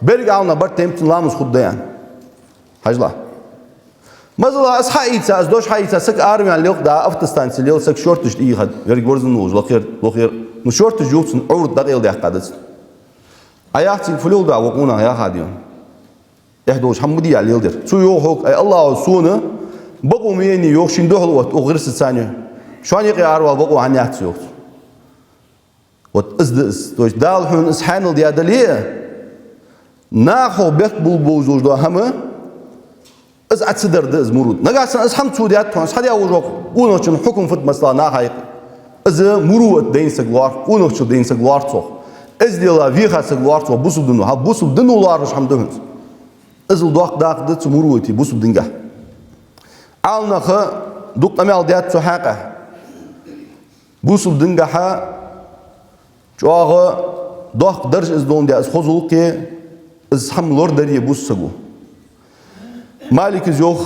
берригача Ӏаламнаха барт тӀа цун ламаз хургда аьнна. Хьажал. Масала, из хьаийца, из дош хьаийца, саг араваьнна лелаш да, автостанце лелаш саг шорташ тӀа ийха, верг варзан волаш, лохера, лохера. Ну, шорташ юха цун Ӏоврат дӀакъайладаьккха да цун. Ӏа яхар цунга фу леладу, ва къонах, яхад, дий хьона. Эхь долаш хӀама ма дий, яхар леладер. Цо йоах хьога: ай, АллахӀа сона бокъо ма еннай, йоах, шийна духьал отта укх гӀирсаца, царна. Шоана юкъе аравала бокъо хьанна яц, йоах цо. Вот из да из. То есть Дала хьона из хьаьнал даь дале а, наха хьох бехк болаш болаш дола хӀама, из Ӏа ца дар да из муруъат. Нагахьа санна из хӀама цо даьд хьона, из хьадаь волаш вола къонахчун хьукам фуд, масала, наха юкъе. Из муруъат дайна саг лоархӀ, къонахчал дайна саг лоархӀ цох. Эздела вийха саг лоархӀ цох бусалба дино. ХӀа, бусалба дино лоархӀаш хӀама да хьона из. Иззал доккха дакъа да цу муруъата бусалба динагахьа. Ӏаламнаха дукха къамаьл даьд цу хьакъехьа. Бусалба динагахьа чӀоагӀа доккха дарж из доландаь, из хоза гӀулакх, из хӀама лорадаре бусалба саго. Маликас йоах,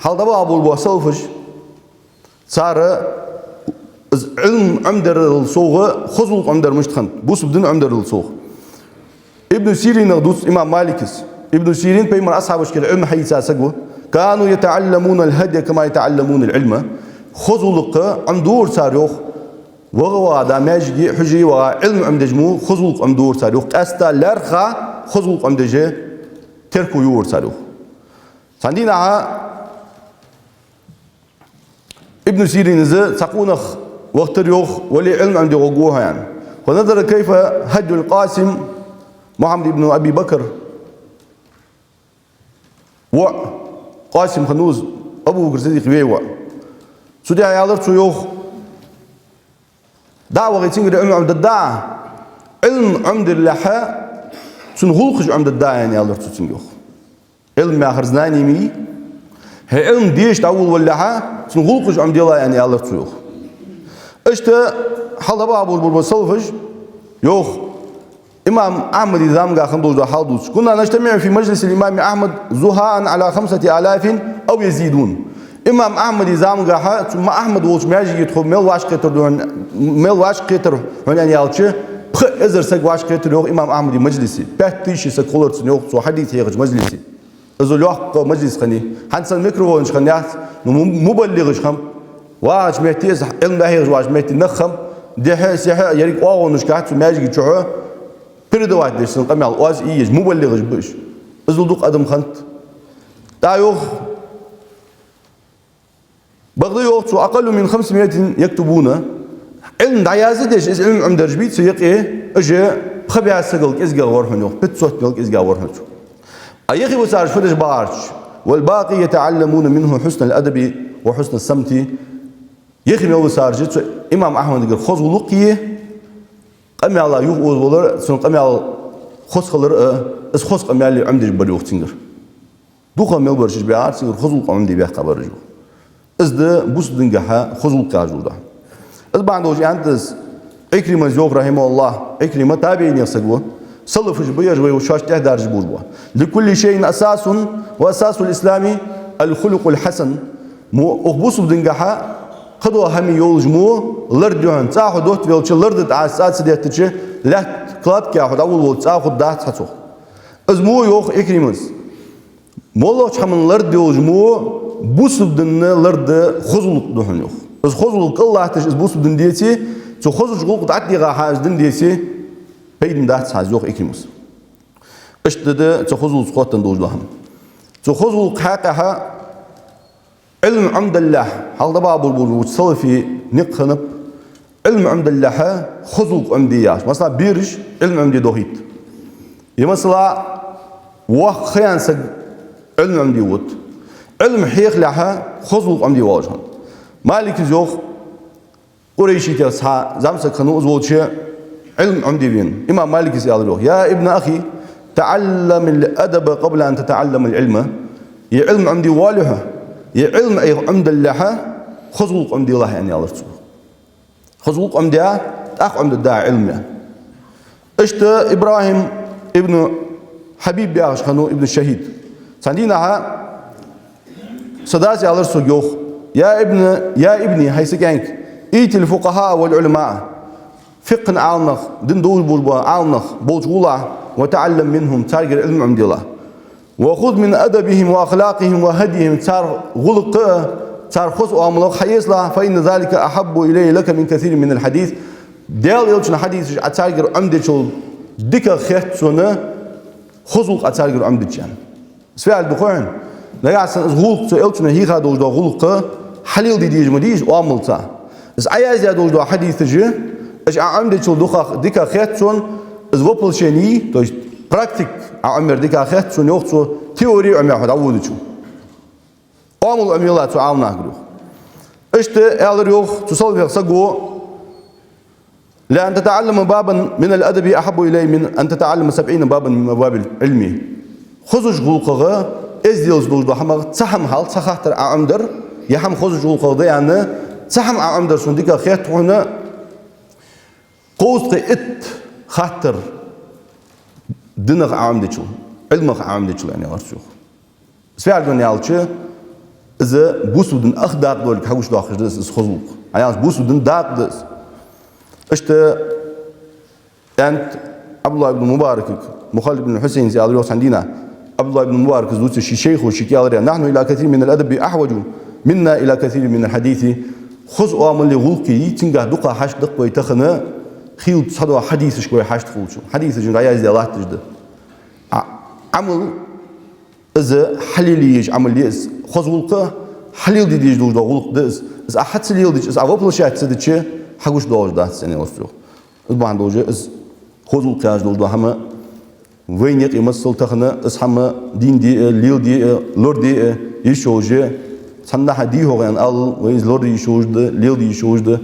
хьалха дӀабаха болаш бола салафаш, цар из Ӏилма Ӏомадарал совгӀа хоза гӀулакх Ӏомадар мишта хиннад, бусалба дин Ӏомадарал совгӀа. Ибн Сиринах дувц имам Маликас. Ибн Сирин пайхамара асхьабашкара Ӏилма хьаийца саг ва. كانوا يتعلمون الهدي كما يتعلمون العلم. Хоза гӀулакх Ӏомадора цар, йоах, ваха-ваха, да, маьждиге, хьужаре ваха, Ӏилма Ӏомадеш мо хоза гӀулакх Ӏомадора цар, йоах. Къаьстта лаьрххӀа хоза гӀулакх Ӏомадеш терко йора цар, йоах. Цхьан дийнахьа Ибн Сиринас цхьа къонах вахийтар, йоах, вале, Ӏилма Ӏомаде гӀоргва хьо, аьнна. فنظر كيف هدي القاسم محمد بن أبي بكر. ВоӀ Къасим хиннав из, Абу Бакр Сиддикъа ве воӀ. Цу тӀа аьлар цо, йоах, дӀа а вахе, цунгара Ӏилма Ӏомадергда Ӏа, Ӏилма Ӏомадалехьа, цун гӀулакхаш Ӏомадергда Ӏа, аьнна, аьлар цо цунга, йоах. Ӏилма яхар знание ма йий. ХӀай Ӏилма деша дӀаволавалалехьа, цун гӀулакхаш Ӏомаделахь, аьнна, аьлар цо, йоах. Иштта хьалха дӀабаха болаш бола салафаш, йоах, имам Ахьмада заманга хинна долаш дола хьал дувц. كنا نجتمع في مجلس الإمام أحمد زهاء على خمسة آلاف أو يزيدون. Имам Ахьмада замангахьа, цу ма Ахьмад волча маьждиге тхо мел вӀашагӀкхетар да хьона, мел вӀашагӀкхетар хьона аьнна аьлча, пхи эзар саг вӀашагӀкхетар йоах имам Ахьмада мажлисе. Пять тысяч саг хулар цунна йоах цу хьадис хьехача мажлисе. Из лоаккха мажлис хиннай. ХӀанз санна микрофонаш хиннаяц, ну, му-, мубаллигӀаш хиннаб. ВагӀача метте, из Ӏилма дӀахьехаш вагӀача метте нах хиннаб, дехьа-сехьа, еррига оагӀонашка цу маьждига чухьа передавать деш цун къамаьл, оаз ийеш, мубаллигӀаш ба уж. Из дукха адам хиннад. ТӀаккха йоах, бакъда йоах цо, أقل من خمسمائة يكتبون. Ӏилма дӀаязде дезаш, из Ӏилма Ӏомадеш бий цу юкъе, уж пхи бӀаь сагал кӀезигагӀа вар хьона йоах, пятьсот мел кӀезигагӀа вар хьона цо. А юхе висараш фу деш ба аьлча, والباقي يتعلمون منه حسن الأدب وحسن الصمت. Юхе мел висараш цу имам Ахьмадагара хоза гӀулакх а, къамаьла юхаозавалар, цун къамаьл хоза хилар а, из хоза къамаьл Ӏомадеш бар йоах цунгара. Дукха мел бараш уж баьхар, цунгара хоза гӀулакх Ӏомаде баьхка бараш уж. Из да бусалба дингахьа хоза гӀулакх яхаш дола. Из бахьан долаш аьннад из, Ӏикримас йоах, рахьимахӀуллахӀ, Ӏикрима табиӀинех саг ва, салафаш ба ераш, вай шоаш тӀехьа даржа буж ба. لكل شيء أساس، وأساس الإسلام الخلق الحسن. Мо, укх бусалба дингахьа кхыдола хӀама йолаш мо лард я хьона, цӀа хьо доттавелча, ларда тӀа Ӏа цӀа ца деттача, лаьтта кладка хьо дӀаволавелча, цӀа хургдац хьа цох. Из мо йоах Ӏикримас. МоллагӀча хӀаман лард йолаш мо бусалба дина ларда хоза гӀулакх да хьона йоах. Из хоза гӀулакх кӀал латташ из бусалба дин деце, цу хозача гӀулакха тӀа дӀатӀадийгӀа хьа из дин деце, пайда дац хьа из йоах Ӏикримас. Иштта да цу хоза гӀулакхаца хоттаденна долаш дола хӀама. Цу хоза гӀулакха хьакъехьа Ӏилма Ӏомадалалехьа, хьалха дӀабаха болаболча салафий никъ хиннаб, Ӏилма Ӏомадалалехьа хоза гӀулакх Ӏомаде яхаш. Масала, бераш Ӏилма Ӏомаде дохийт. Е масала, воккха ха яьнна саг Ӏилма Ӏомаде вод. Ӏилма хьехалехьа хоза гӀулакх Ӏомаде воаллаш хиннад. Маликас йоах, Къурайшех цхьа зӀамсаг хиннав, из волча Ӏилма Ӏомаде венав. Имам Маликас аьлар йоах: يا ابن أخي، تعلم الأدب قبل أن تتعلم العلم. Е Ӏилма Ӏомаде воалле хьо, е Ӏилма Ӏайха Ӏомадалалехьа хоза гӀулакх Ӏомаделахь, аьнна, аьлар цо. Хоза гӀулакх Ӏомадаь, тӀаккха Ӏомадергда Ӏилма. Иштта ИбрахӀим ибн Хьабиб яхаш хиннав, ибн Шахьид. Цхьан дийнахьа са дас аьлар сога йоах: يا ابن، يا ابني، хӀай са кӀаьнк, ائت الفقهاء والعلماء. ФикъхӀан Ӏаламнах, дин довзаш бола Ӏаламнах болча гӀолахь, وتعلم منهم، царгара Ӏилма Ӏомаделахь. وخذ من أدبهم وأخلاقهم وهديهم، цар гӀулакха, цар хоза оамалах хьаэцалахь, فإن ذلك أحب إلي لك من كثير من الحديث. Даьла Элчан хьадисаш Ӏа царгара Ӏомадечул дикагӀа хет сона хоза гӀулакх Ӏа царгара Ӏомадича, аьнна. Из фу аьлча да хой хьона? Нагахьа санна из гӀулакх, цу Элчано хьийха долаш дола гӀулакх хьалеладе дезаш ма дий из оамалца. Из Ӏаяздаь долаш дола хьадисаш, уж Ӏа Ӏомадечул дукхагӀа, дикагӀа хет сона, из воплощение, то есть практика Ӏа Ӏомаяр дикагӀа хет сона, йоах цо, теори Ӏомаяь хьо дӀаводачул. Оамал Ӏомаелахь цу Ӏаламнахагара, йоах. Иштта аьлар йоах цу салафех саго: لأن تتعلم بابا من الأدب أحب إلي من أن تتعلم سبعين بابا من أبواب العلم. Хозача гӀулакхагӀа, эзделца долаш дола хӀамагӀа цхьа хӀама хьал, цхьа хаттар Ӏа Ӏомадар, е хӀама хозача гӀулакхагӀа да аьнна, цхьа хӀама Ӏа Ӏомадар сона дикагӀа хет хьона кховзткъеи итт хаттар динах Ӏа Ӏомадечул, Ӏилмах Ӏа Ӏомадечул, аьнна, аьлар цо йоах. Из фу аьлча да аьлча, из бусалба дина ах дакъа долга хьагучадоаккхаш да из, из хоза гӀулакх. ХӀана аьлча бусалба дина дакъа да из. Иштта аьннад ӀабдуллахӀ ибн Мубаракага, Мухаллид ибн Хьусайнас аьлар йоах цхьан дийнахьа. ӀабдуллахӀ ибн Мубаракас дувцар ший шайхо шийга аьлар: نحن إلى كثير من الأدب أحوج منا إلى كثير من الحديث. Хоза оамали гӀулакхи цунгахьа дукха хьашт да-кх вай тахан, хийла цхьадола хьадисашка вай хьашт хулачул. Хьадисаш дӀаяздаь латташ да. Ӏа-, Ӏамал из хьалелаеш Ӏамал я из, хоза гӀулакх хьалеладе дезаш долаш дола гӀулакх да из. Из Ӏа хьа ца леладича, из Ӏа воплощать ца дича, хьагучадоалаш дац, аьнна, аьлар цо йоах. Из бахьан долаш из хоза гӀулакх яхаш долаш дола хӀама вайна юкъе масал тахан из хӀама дийна де а, леладе а, лораде а йиш йолаш я. Цхьаннахьа дий хьогӀ аьнна алал, вай из лораде йиш йолаш да, леладе йиш йолаш да.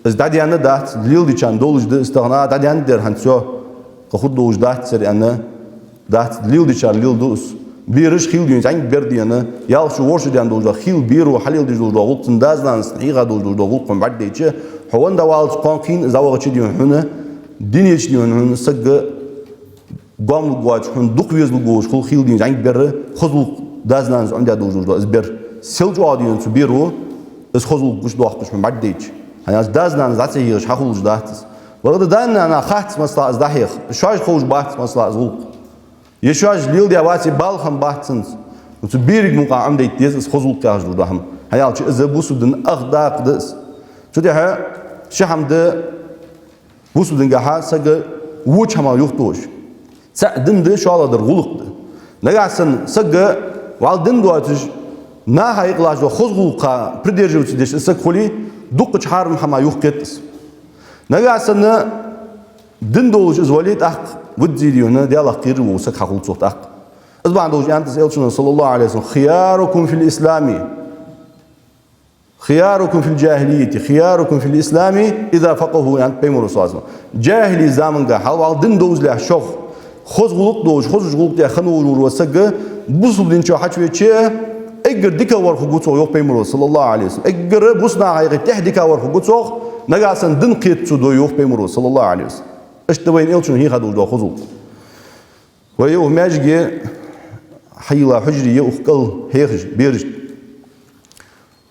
Из дӀадаьнна дац, леладечарна долаш да из тахан, дӀадаьнна дар хӀанз, всё, кхы хургдолаш дац цар аьнна. Дац, леладечар леладу из. Бераш хийла дийна зӀамига бер дийна, ялх шу, ворхӀ шу даьнна долаш дола хийла беро хьалеладеш долаш дола гӀулакх, цун дас-нанас хьийха долаш дола гӀулакх хьона бӀаргадайча, хьо венна дӀаваллалца кхоана кхийна из дӀавахача дийна хьона, дунен чу дийна хьона саг гоамал гуача, хьона дукха везалургволаш хул хийла дийна зӀамига бер, хоза гӀулакх дас-нанас Ӏомадаь долаш дола из бер. Сел чӀоагӀа дийна цу беро из хоза гӀулакх гучадоаккхаш хьона бӀаргадайча. ХӀана аьлча дас-нанас дӀа ца хьехаш хьахулаш дац из. Вай да-нана хац, масала, из дӀахьеха, шоаш ховш бац, масала, из гӀулакх. Е шоаш леладаь вац, е бала хинна бац цунца. Ну, цу берригача мукъагӀа Ӏомадайта деза из хоза гӀулакх яхаш дола хӀама. ХӀана аьлча из бусалба дина ах дакъа да из. Цу тӀехьа ши хӀама да бусалба дингахьа сага воча хӀамах юхатохаш. ЦаӀ дин да, шоллагӀдар гӀулакх да. Нагахьа санна сага вӀалла дин доацаш, наха юкъе латташ дола хоза гӀулакха придерживаться деш из саг хуле, дуккхача хьарам хӀамах юхакхет из. Нагахьа санна дин долаш из вале, тӀаккха визза дийна Даьлах кхераш вола саг хьахул цох тӀаккха. Из бахьан долаш аьннад Элчано, صلى الله عليه وسلم: «خياركم في الإسلام خياركم في الجاهلية خياركم في الإسلام إذا فقهوا», аьннад Пайхамаро, صلى الله عليه وسلم. ЖахӀилий заманга хьалха вӀалла дин довзалехь шох хоза гӀулакх долаш, хозача гӀулакха тӀа хинна волаш вола саг бусалба дина чу хьачувеча, эггара дикагӀвар хургва цох, йоах Пайхамаро, صلى الله عليه وسلم. Эггара бусалба наха юкъе тӀехдикагӀвар хургва цох, нагахьа санна дин кхет цо, йоах Пайхамаро, صلى الله عليه وسلم. Иштта вайна Элчано хьийха долаш дола хоза гӀулакх. Вай укх маьждиге хьайийлла хьужаре я укх кӀал хьехаш берашта.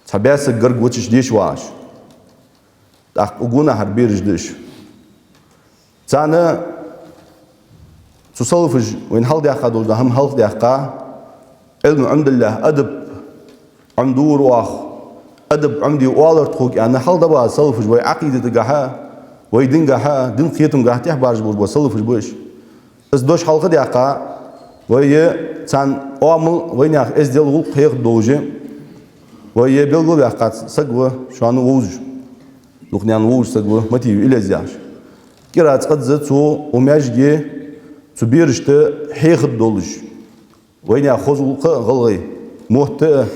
Цхьа бӀаь саг гарга вацаш деша вагӀаш. ТӀаккха укх гонахьара бераш да уж. Царна цу салафаша вайна хьалхадаьккха долаш дола хӀама хьалхадаьккха, Ӏилма Ӏомадалалехь адаб Ӏомадора оаха, адаб Ӏомаде оалар тхога аьнна, хьалха дӀабаха салафаш вай Ӏакъидатагахьа, вай дингахьа, дин кхетамгахьа тӀехьабараш болаш бола салафаш ба уж. Из дош хьалхадаьккха, вай е царна оамал, вайнаьха эздел, гӀулакх хьехаргдолаш, вай е белгалваьккха саг ва шоана вовзаш. Дукха наьна вовзаш саг ва, Матиев Илез яхаш. КӀира цкъаза цо укх маьждиге цу берашта хьехаргдолаш. Вайнаьха хоза гӀулакх а, гӀалгӀай мотт а,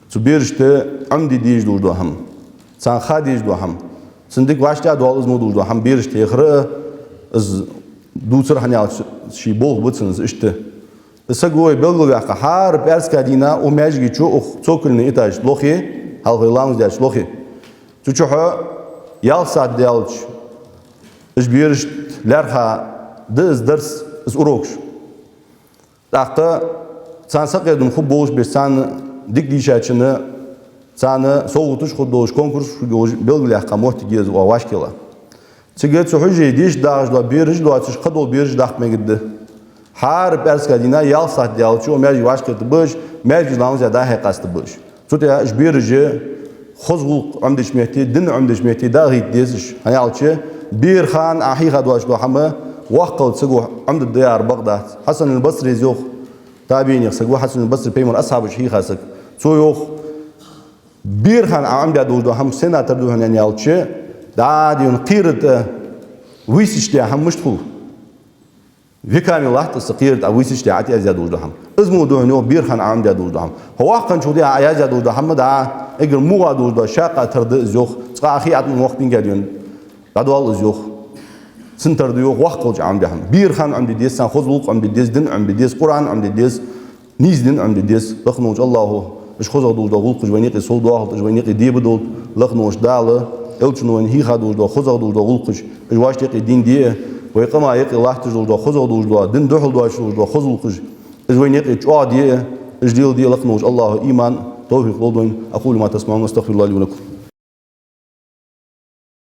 цу берашта Ӏомаде дезаш долаш дола хӀама, царна ха дезаш дола хӀама, цун дика вӀаштӀехьадоал из мо долаш дола хӀама, берашта хьехар а, из дувцар, хӀана аьлча ший болх ба цун из иштта. Из саг ва вай белгалваьккха, хӀара пӀаьраска дийнахьа укх маьждига чу, укх цокольный этажа лохе, хьалха вай ламаз даьча лохе, цу чухьа ялх сахьат даьлча, уж берашта лаьрхӀа да из дарс, из урокаш. ТӀаккха царна сакъердам хургболаш беш, царна дика дийшачунна, царна совгӀаташ хургдолаш, конкурсаш хургдолаш белгалъяьккха моттиг я из укх ВӀашкала. Цига цу хьужаре деша дагӀаш дола бераш доацаш, кхыдола бераш даккха мегаргда. ХӀара пӀаьраска дийнахьа ялх сахьат даьлча укх маьждиге вӀашагӀкхетаргба уж, маьждиге ламаз даь дӀа-хьа къастаргба уж. Цу тӀа уж бераш хоза гӀулакх Ӏомадеча метте, дин Ӏомадеча метте дӀа а хийта дезаш. ХӀана аьлча бера хана Ӏа хьийха доацаш дола хӀама воккхагӀча саго Ӏомадаргда яхар бакъ дац. Хьасан аль-Басрис йоах, табиӀинех саг ва Хьасан аль-Басри, Пайхамара асхьабаша хьийха саг. Цо йоах: бера хана Ӏа Ӏомадаь долаш дола хӀама сенна тара да хьона аьнна аьлча, дӀа а дийна кхера тӀа висача тӀа хӀама мишта хул, веками латт из, кхера тӀа висача тӀа Ӏа тӀаяздаь долаш дола хӀама. Из мо да хьона, йоах, бера хана Ӏа Ӏомадаь долаш дола хӀама. ХӀа воккхагӀчул тӀехьа Ӏа яздаь долаш дола хӀама дӀа эггара мугӀа долаш дола шаккха тара да из, йоах, цкъа а хий атма воккха динга дийна дӀадоал из, йоах. Цун тара да, йоах, воккхагӀча Ӏа Ӏомадаь хӀама. Бера хана Ӏомаде деза царна, хоза гӀулакх Ӏомаде деза, дин Ӏомаде деза, Къуръан Ӏомаде деза, нийса дин Ӏомаде деза. Лакха волча АллахӀа уж хозагӀа долаш дола гӀулакхаш вайна юкъе совдоахалда, уж вайна юкъе дебадолда. Лакха волча Дала Элчано вайна хьийха долаш дола, хозагӀа долаш дола гӀулакхаш уж вӀашта юкъе дийна де а, вай къаман юкъе латташ долаш дола хозагӀа долаш дола, дина духьал доацаш долаш дола хоза гӀулакхаш уж вайна юкъе чӀоагӀде а, уж леладе а Лакха волча АллахӀа иман, товфикъ лолда вайна. أقول ما تسمعون وأستغفر الله لي ولكم.